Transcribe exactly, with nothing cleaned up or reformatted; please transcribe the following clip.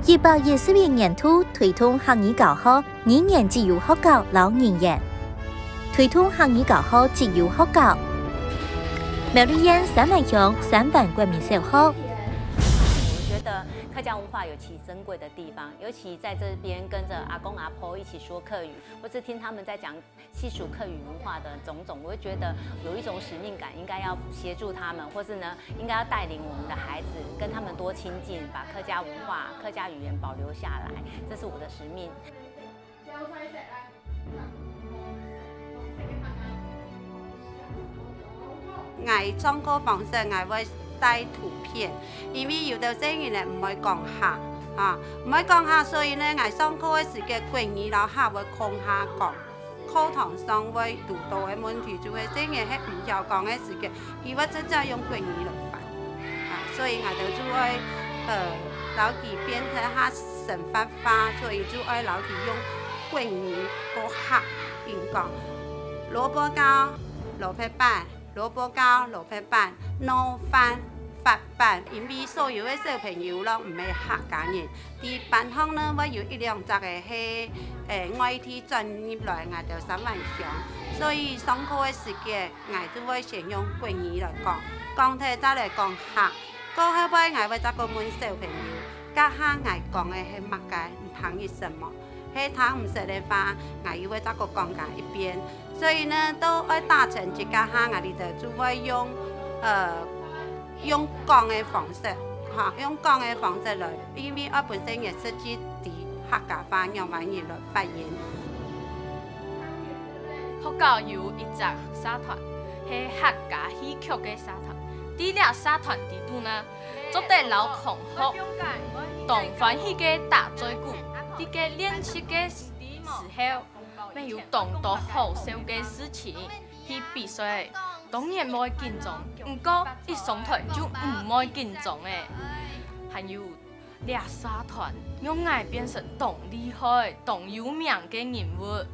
一百一十一年度推動客語教學，語言只有學校摎人員。推動客語教學只有學校。苗栗縣三灣鄉三灣國民小學。我觉得客家文化有其珍贵的地方，尤其在这边跟着阿公阿婆一起说客语，或是听他们在讲细数客语文化的种种，我会觉得有一种使命感，应该要协助他们，或是呢，应该要带领我们的孩子，跟他们多亲近，把客家文化、客家语言保留下来，这是我的使命。 𠊎上課方式，𠊎會帶圖片，因為有兜細人仔毋會講客，啊，毋會講客，所以呢，𠊎上課个時間國語摎客會共下講。課堂上會堵到个問題，就係細人仔係毋曉講个時間，佢會直接用國語來翻。啊，所以𠊎兜就會，呃，摎佢變成較生活化，所以就愛摎佢用國語過客，應講蘿蔔糕、蘿蔔粄。 蘿蔔糕、蘿蔔粄、滷飯、發粄，因為所有个小朋友咯，毋係客家人，在班上呢，會有一兩隻个係，誒，外地轉入來𠊎兜三灣鄉，所以上課个時間，𠊎就會先用國語來講，講忒再來講客，過後尾𠊎會再過問小朋友，這下𠊎講个係麼个，你聽得識無？係聽毋識个話，𠊎又會再過講佢一遍。 所以呢，都愛達成一下，𠊎兜就會用，呃，用講个方式，哈，用講个方式來，因為愛分細人仔實際知客家話仰般形來發音。學校有一隻社團，係客家戲曲个社團。在這社團裡肚呢，做得摎同學當歡喜个打嘴鼓，在該練習个時候， 乜有當多好笑个事情。去比賽，當然會緊張，毋過一上台就毋會緊張了。還有，這社團讓𠊎變成當厲害、當有名个人物。